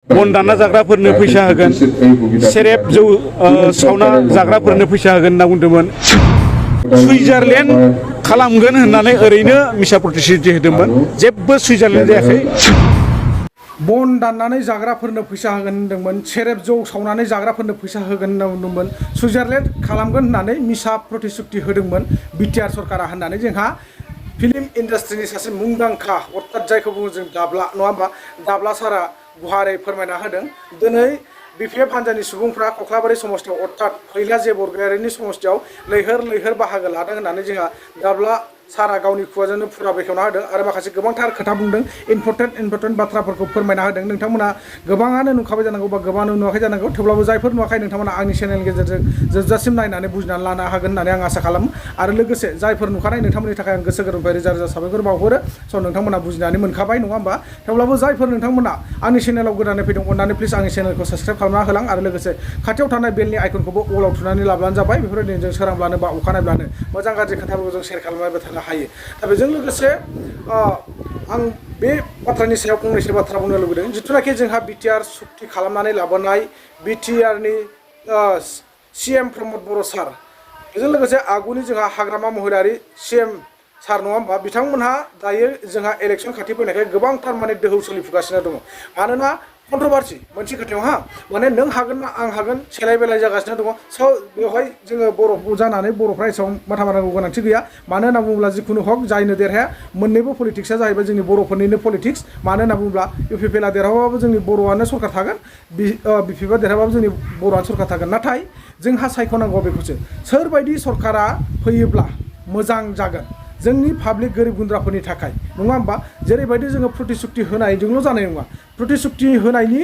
बन दानना जाग्राफोरनो फैसा होगोन सेरेब जौ सावना जाग्राफोरनो फैसा होगोन होनना बुंदोंमोन सुइजारलेण्ड खालामगोन होननानै ओरैनो मिसा प्रतिश्रुति होदोंमोन जेबो सुइजारलेण्ड जायाखै बन दाननानै जाग्राफोरनो फैसा होगोन होनदोंमोन सेरेब जौ सावनानै जाग्राफोरनो फैसा होगोन होनना बुंदोंमोन सुइजारलेण्ड खालामगोन होननानै मिसा प्रतिश्रुति होदोंमोन बिटिआर सरकारा होननानै जोंहा फिल्म इन्डास्ट्रिनि सासे मुंदांखा अर्थात जायखौ बुङो जों दाब्ला नङा होमबा दाब्ला सारा गुवारै फोरमायना होदों दिनै बिपिएफ हान्जानि सुबुंफ्रा कख्लाबारि समस्तियाव अर्थात फैला जे बरगयारिनि समस्तियाव लैहोर बाहागो लादों होननानै जोंहा दाब्ला सारा गावनि खुगाजोंनो फुरा बेखेवना होदों आरो माखासे गोबांथार खोथा बुंदों इम्परटेन्ट बाथ्राफोरखौ फोरमायना होदों नोंथांमोना गोबाङानो नुखाबाय जानांगौ बा गोबाङानो नुवाखै जानांगौ थेवब्लाबो जायफोर नुवाखै नोंथांमोना आंनि चेनेलनि गेजेरजों जोबजासिम नायनानै बुजिनानै लानो हागोन होननानै आं आसा खालामो आरो लोगोसे जायफोर नुखानाय नोंथांमोननि थाखाय आं गोसो गोरबोनिफ्राय रोजा रोजा साबायखर बावहरो स' नोंथांमोना बुजिनानै मोनखाबाय नङा होमबा थेवब्लाबो जायफोर नोंथांमोना आंनि चेनेलाव गोदानै फैदों अननानै प्लिज आंनि चेनेलखौ साबस्क्राइब खालामना होलां आरो लोगोसे खाथियाव थानाय बेलनि आइकनखौबो अलाव थुनानै लाब्लानो जाबाय बेफोरबायदिनो जों सोरांब्लानो बा अखानायब्लानो मोजां गाज्रि खोथाफोरखौ जों शेयार खालामबाय थानो हायो दा बेजों लोगोसे आं बे बाथ्रानि सायाव फंनैसो बाथ्रा बुंनो लुबैदों जिथुनाखि जोंहा बिटिआर सुक्ति खालामनानै लाबोनाय बिटिआरनि सिएम प्रमद बर' सार बेजों लोगोसे आगुनि जोंहा हाग्रामा महिलारि सिएम सार नङा होमबा बिथांमोनहा दायो जोंहा इलेक्सन खाथि फैनायखाय गोबांथार माने दोहौ सोलिफुगासिनो दङ मानोना कन्ट्रभारसि मोनसे खोथायाव माने नों हागोन ना आं हागोन सेलाय बेलाय जागासिनो दङ स' बेवहाय जोङो बर' जानानै बर'फ्रा एसेबां माथा मारांगौ गोनांथि गैया मानो होनना बुङोब्ला जिखुनु हक जायनो देरहाया मोननैबो पलिटिक्सआ जाहैबाय जोंनि बर'फोरनिनो पलिटिक्स मानो होनना बुङोब्ला इउपिपिएलआ देरहाबाबो जोंनि बर'आनो सरकार थागोन बिपिएफआ देरहाबाबो जोंनि बर'आनो सरकार थागोन नाथाय जोंहा सायख'नांगौ बेखौसो सोरबायदि सरकारा फैयोब्ला मोजां जागोन जोंनि पाब्लिक गोरिब गुन्द्राफोरनि थाखाय नङा होमबा जेरैबायदि जोङो प्रतिश्रुति होनायजोंल' जानाय नङा प्रतिश्रुति होनायनि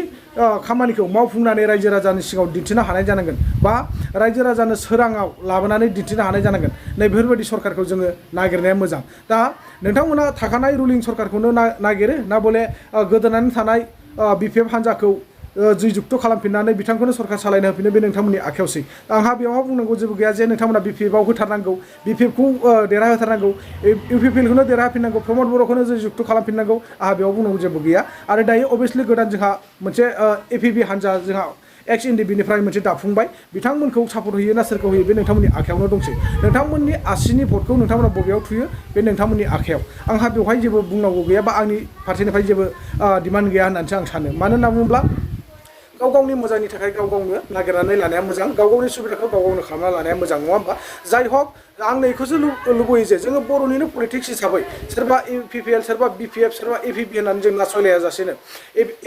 खामानिखौ मावफुंनानै रायजो राजानि सिगाङाव दिन्थिनो हानाय जानांगोन बा रायजो राजानो सोराङाव लाबोनानै दिन्थिनो हानाय जानांगोन नैबेफोरबायदि सरकारखौ जोङो नागिरनाया मोजां दा नोंथांमोना थाखानाय रुलिं सरकारखौनो नागिरो ना बले गोदोनानै थानाय बिपिएफ हान्जाखौ जयजुक्त खालामफिननानै बिथांखौनो सरकार सालायनो होफिनो बे नोंथांमोननि आखायावसै आंहा बेवहाय बुंनांगौ जेबो गैया जे नोंथांमोना बिपिएफआव होथारनांगौ बिपिएफखौ देरहाहोथारनांगौ इउपिपिएलखौनो देरहाफिननांगौ प्रमद बर'खौनो जयजुक्त खालामफिननांगौ आंहा बेयाव बुंनांगौ जेबो गैया आरो दायो अभियासलि गोदान जोंहा मोनसे एपिबि हान्जा जोंहा एक्स एनडिबिनिफ्राय मोनसे दाफुंबाय बिथांमोनखौ सापर्ट होयो ना सोरखौ होयो बे नोंथांमोननि आखायावनो दंसै नोंथांमोननि आसिनि भटखौ नोंथांमोना बबेयाव थुयो बे नोंथांमोननि आखायाव आंहा बेवहाय जेबो बुंनांगौ गैया बा आंनि फारसेनिफ्राय जेबो डिमान्ड गैया होननानैसो आं सानो मानो होनना बुङोब्ला गाव गावनि मोजांनि थाखाय गाव गावनो नागिरनानै लानाया मोजां गाव गावनि सुबिदाखौ गाव गावनो खालामना लानाया मोजां नङा होमबा जाय हक आं नैखौसो लुबैयो जे जोङो बर'निनो पलिटिक्स हिसाबै सोरबा इउपिपिएल सोरबा बिपिएफ सोरबा एपिपि होननानै जों नासयलायाजासेनो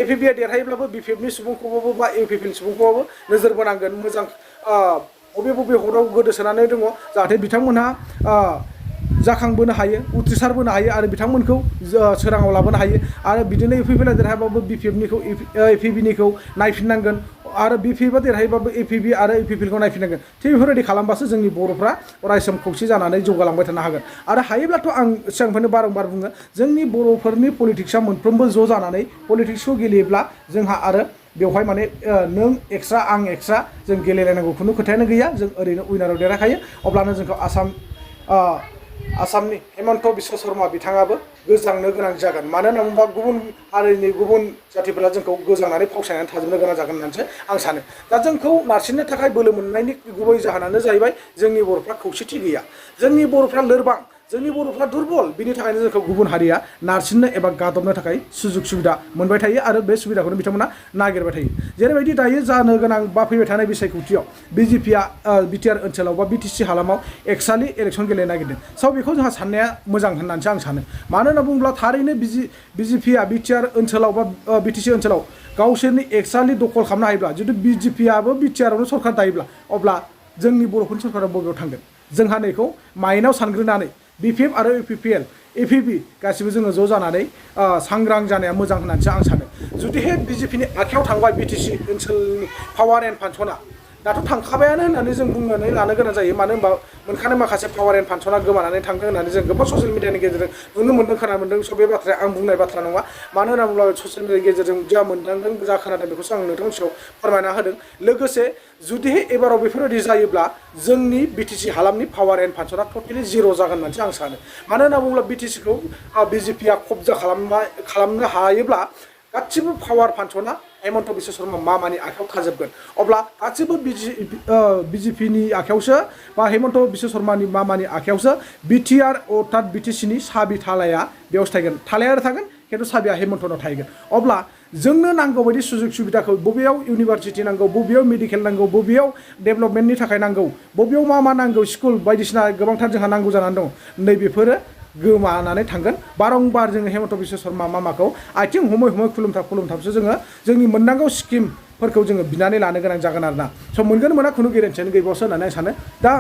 एपिपिआ देरहायोब्लाबो बिपिएफनि सुबुंखौबाबो बा इउपिपिएल सुबुंखौबाबो नोजोर बोनांगोन मोजां बबे हराव गोदोसोनानै दङ जाहाथे बिथांमोनहा जाखांबोनो हायो उथ्रिसारबोनो हायो आरो बिथांमोनखौ सोराङाव लाबोनो हायो आरो बिदिनो इउपिपिएलआ देरहायाबाबो बिपिएफनिखौ एपिबिनिखौ नायफिननांगोन आरो बिपिएफआ देरहायोबाबो एपिबि आरो इउपिपिएलखौ नायफिननांगोन थिग बेफोरबायदि खालामबासो जोंनि बर'फ्रा अरायसम खौसे जानानै जौगालांबाय थानो हागोन आरो हायोब्लाथ' आं सिगांनिफ्रायनो बारंबार बुङो जोंनि बर'फोरनि पलिटिक्सआ मोनफ्रोमबो ज' जानानै पलिटिक्सखौ गेलेयोब्ला जोंहा आरो बेवहाय माने नों एक्सट्रा आं एक्सट्रा जों गेलेलायनांगौ खुनु खोथायानो गैया जों ओरैनो उइनाराव देरहाखायो अब्लानो जोंखौ आसामनि हेमन्त बिश्व शर्मा बिथाङाबो गोजांनो गोनां जागोन मानो होनना बुङोबा गुबुन हारिनि गुबुन जातिफोरा जोंखौ गोजांनानै फावसायनानै थाजोबनो गोनां जागोन होननानैसो आं सानो दा जोंखौ नारसिननो थाखाय बोलो मोननायनि गुबै जाहोनानो जाहैबाय जोंनि बर'फ्रा खौसेथि गैया जोंनि बर'फ्रा लोरबां जोंनि बर'फ्रा दुरबल बिनि थाखायनो जोंखौ गुबुन हारिया नारसिननो एबा गादबनो थाखाय सुजुग सुबिदा मोनबाय थायो आरो बे सुबिदाखौनो बिथांमोना नागिरबाय थायो जेरैबायदि दायो जानो गोनां बा फैबाय थानाय बिसायख'थियाव बिजेपिआ बिटिआर ओनसोलाव बा बिटिसि हालामाव एक्सट्रालि इलेक्सन गेलेनो नागिरदों स' बेखौ जोंहा साननाया मोजां होननानैसो आं सानो मानो होनना बुङोब्ला थारैनो बिजेपिआ बिटिआर ओनसोलाव बा बिटिसि ओनसोलाव गावसोरनि एक्सट्रालि दखल खालामनो हायोब्ला जुदि बिजेपिआबो बिटिआरावनो सरकार दायोब्ला अब्ला जोंनि बर'फोरनि सरकारा बबेयाव थांगोन जोंहा नैखौ माइनाव सानग्रोनानै बिपिएफ आरो इउपिपिएल एपिबि गासिबो जोङो ज' जानानै सांग्रां जानाया मोजां होननानैसो आं सानो जुदिहाय बिजेपिनि आखायाव थांबाय बिटिसि ओनसोलनि पावार एन्ड फांसना दाथ' थांखाबायानो होननानै जों बुंनानै लानो गोनां जायो मानो होनबा मोनखानाय माखासे पावार एन्ड फांसना गोमानानै थांदों होननानै जों गोबां ससियेल मिडियानि गेजेरजों नुनो मोन्दों खोनानो मोन्दों स' बे बाथ्राया आं बुंनाय बाथ्रा नङा मानो होनना बुङोब्ला ससियेल मिडियानि गेजेरजों जा मोनदांदों जा खोनादों बेखौसो आं नोंथांनि सिगाङाव फोरमायना होदों लोगोसे जुदिहाय एबाराव बेफोरबायदि जायोब्ला जोंनि बिटिसि हालामनि पावार एन्ड फांसना टटेलि जिर' जागोन होननानैसो आं सानो मानो होनना बुङोब्ला बिटिसिखौ बिजेपिआ कब्जा खालामनो हायोब्ला गासिबो पावार फांसना हेमन्त बिश्व शर्मा मामानि आखायाव थाजोबगोन अब्ला गासिबो बिजेपिनि आखायावसो बा हेमन्त बिश्व शर्मानि मामानि आखायावसो बिटिआर अर्थात बिटिसिनि साबि थालाया बेयाव थागोन थालाया थागोन खिन्थु साबिया हेमन्तनाव थागोन अब्ला जोंनो नांगौ बायदि सुजुग सुबिदाखौ बबेयाव इउनिभारसिटि नांगौ बबेयाव मेडिकेल नांगौ बबेयाव डेभेलपमेन्टनि थाखाय नांगौ बबेयाव मा नांगौ स्कुल बायदिसिना गोबांथार जोंहा नांगौ जानानै दं नैबेफोरो गोमानानै थांगोन बारंबार जोङो हेमन्त बिश्व शर्मा मामाखौ आथिं हमै खुलुमथाबसो जोङो जोंनि मोननांगौ स्किमफोरखौ जोङो बिनानै लानो गोनां जागोन आरोना स' मोनगोन मोना खुनु गेरेन्टियानो गैबावसो होननानै आं सानो दा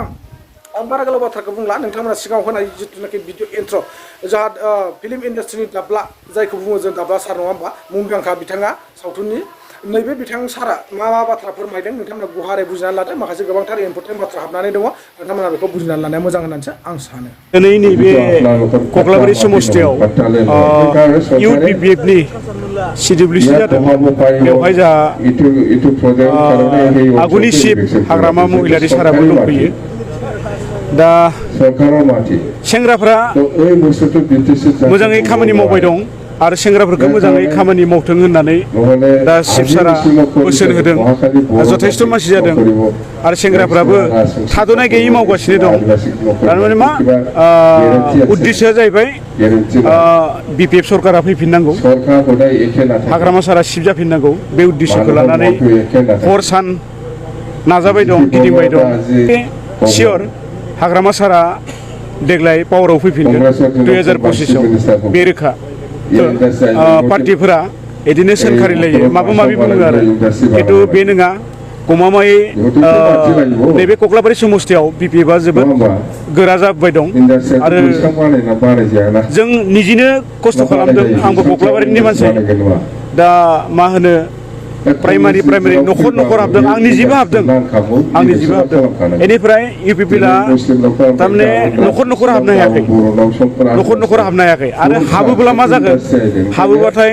आं बारा गोलाव बाथ्राखौ बुंला नोंथांमोना सिगाङाव होनाय जिथुनाखि भिडिअ इन्ट्र जाहा फिल्म इन्डास्ट्रिनि दाब्ला जायखौ बुङो जों दाब्ला सार नङा होमबा मुंदांखा बिथाङा सावथुननि नैबे बिथां सारा मा बाथ्रा फोरमायदों नोंथांमोना गुवारै बुजिनानै लादों माखासे गोबांथार इम्पर्टेन्ट बाथ्रा हाबनानै दङ नोंथांमोना बेखौ बुजिनानै लानाया मोजां होननानैसो आं सानो दिनै नैबे कक्लाबारि समस्थियाव UPPL CWC जादों बेवहाय जा आगुनि चिफ हाग्रामा महिलारि साराबो दंफैयो दा सेंग्राफ्रा मोजाङै खामानि मावबाय दं आरो सेंग्राफोरखौ मोजाङै खामानि मावथों होननानै दा चिफ सारा बोसोन होदों जथेस्थ' मानसि जादों आरो सेंग्राफ्राबो थाद'नाय गैयै मावगासिनो दं थारमाने मा उद्देश्यआ जाहैबाय BPF सरकारा फैफिननांगौ हाग्रामा सारा चिफ जाफिननांगौ बे उद्देश्यखौ लानानै हर सान नाजाबाय दं गिदिंबाय दं सियर हाग्रामा सारा देग्लाय पावाराव फैफिनगोन 2025आव बे रोखा पार्टिफोरा बिदिनो सोंखारिलायो माबा माबि बुङो आरो खिन्थु बे नङा गमामायै नैबे कक्लाबारि समस्थियाव BPFआ जोबोद गोरा जाबाय दं आरो जों निजिनो खस्थ' खालामदों आंबो कक्लाबारिनि मानसि दा मा होनो प्राइमारि न'खर हाबदों आं निजेबो हाबदों बेनिफ्राय UPPLआ थारमाने न'खर हाबनो हायाखै न'खर हाबनो हायाखै आरो हाबोब्ला मा जागोन हाबोबाथाय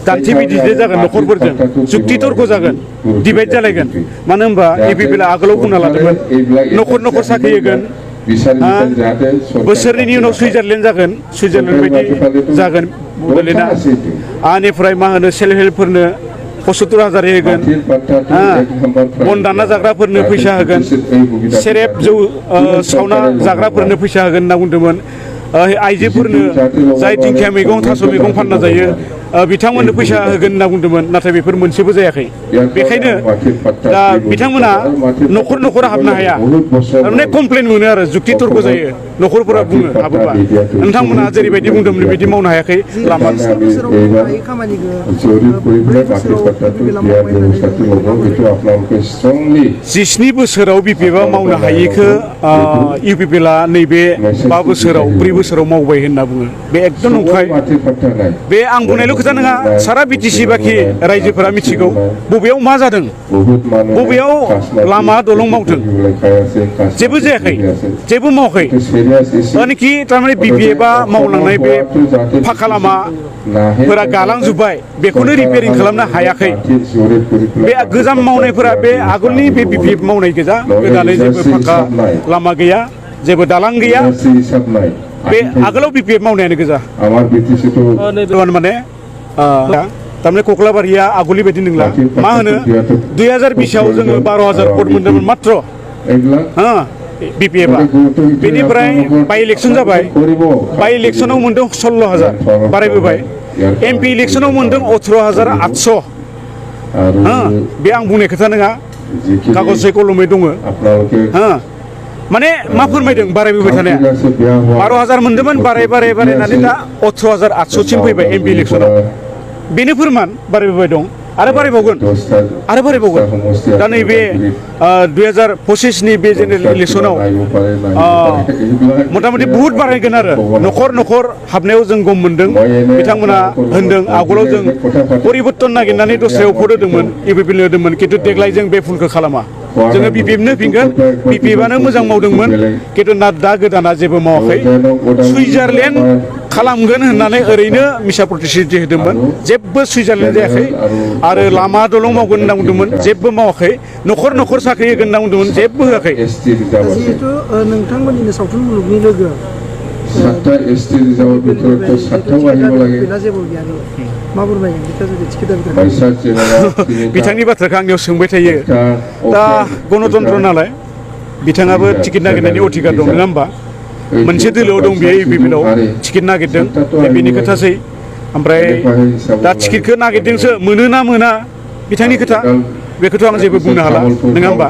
दान्थे बिदिजे जागोन न'खरफोरजों जुक्ति तर्क जागोन डिबेट जालायगोन मानो होनबा UPPLआ आगोलाव बुंना लादोंमोन न'खर साख्रि होगोन बोसोरनि उनाव सुइजारलेण्ड जागोन सुइजारलेण्ड बायदि जागोन बड'लेण्डआ आनिफ्राय मा होनो सेल्फ हेल्पफोरनो 75,000 होगोन बन दानना जाग्राफोरनो फैसा होगोन सेरेब जौ सावना जाग्राफोरनो फैसा होगोन होनना बुंदोंमोन आइजोफोरनो जाय दिंखिया मैगं थास' मैगं फानना जायो बिथांमोननो फैसा होगोन होनना बुंदोंमोन नाथाय बेफोर मोनसेबो जायाखै बेखायनो दा बिथांमोना न'खर हाबनो हाया थारमाने कमप्लेन मोनो आरो जुक्ति तर्क जायो न'खरफोरा बुङो हाबोबा नोंथांमोना जेरैबायदि बुंदोंमोन बिदि मावनो हायाखै लामा 17 बोसोराव BPFआ मावनो हायिखौ UPPLआ नैबे 5 बोसोराव 4 बोसोराव मावबाय होनना बुङो बे एकदम नंखाय बे आं बुंनायल' खोथा नङा सारा BTC बाखि रायजोफोरा मिथिगौ बबेयाव मा जादों बबेयाव लामा दलं मावदों जेबो जायाखै जेबो मावाखै मानेखि थारमाने BPFआ मावलांनाय बे फाखा लामाफोरा गालांजोब्बाय बेखौनो रिपेयारिं खालामनो हायाखै बे गोजाम मावनायफोरा बे आगोलनि बे BPF मावनाय गोजा गोदानै जेबो फाखा लामा गैया जेबो दालां गैया बे आगोलाव BPF मावनायानो गोजा माने थारमाने कक्लाबारिया आगोलनि बायदि नंला मा होनो 2020आव जोङो 12,000 भट मोन्दोंमोन मात्र BPFआ बेनिफ्राय बाइ इलेक्सन जाबाय बाइ इलेक्सनाव मोन्दों 16,000 बारायबोबाय MP इलेक्सनाव मोन्दों 18,800 बे आं बुंनाय खोथा नङा कागजै कलमै दङ माने मा फोरमायदों बारायबोबाय थानाया 12,000 मोन्दोंमोन बारायनानै दा 18,800सिम फैबाय MP इलेक्सनाव बेनो फोरमान बारायबोबाय दं आरो बारायबावगोन दा नैबे 2025नि बे जेनेरेल इलेक्सनाव मथा मथि बुहुत बारायगोन आरो न'खर हाबनायाव जों गम मोन्दों बिथांमोना होनदों आगोलाव जों परिबर्तन नागिरनानै दस्रायाव भट होदोंमोन UPPL होदोंमोन खिन्थु देग्लाय जों बे भुलखौ खालामा जोङो BPFनो फिनगोन BPFआनो मोजां मावदोंमोन खिन्थु दा गोदाना जेबो मावाखै सुइजारलेण्ड खालामगोन होननानै ओरैनो मिसा प्रतिश्रुति होदोंमोन जेबो सुइजारलेण्ड जायाखै आरो लामा दलं मावगोन होनना बुंदोंमोन जेबो मावाखै न'खर साख्रि होगोन होनना बुंदोंमोन जेबो होआखै जिहेतु नोंथांमोननिनो सावथुन मुलुगनि लोगो सातटा एसटी रिजार्व बिथोरखौ सातटायाव बाहायनो लागे बेना जेबो गैया माबोरै बायगोन बिथा जुदि टिकेट दाबि बाइसा जेनेबा बिथांनि बाथ्राखौ आंनियाव सोंबाय थायो दा गणतन्त्र नालाय बिथाङाबो टिकेट नागिरनायनि अधिकार दं नङा होमबा मोनसे दोलोआव दं बेयो UPPL आव टिकेट नागिरदों बेनि खोथासै ओमफ्राय दा टिकेटखौ नागिरदोंसो मोनो ना मोना बिथांनि खोथा बेखौथ' आं जेबो बुंनो हाला नङा होमबा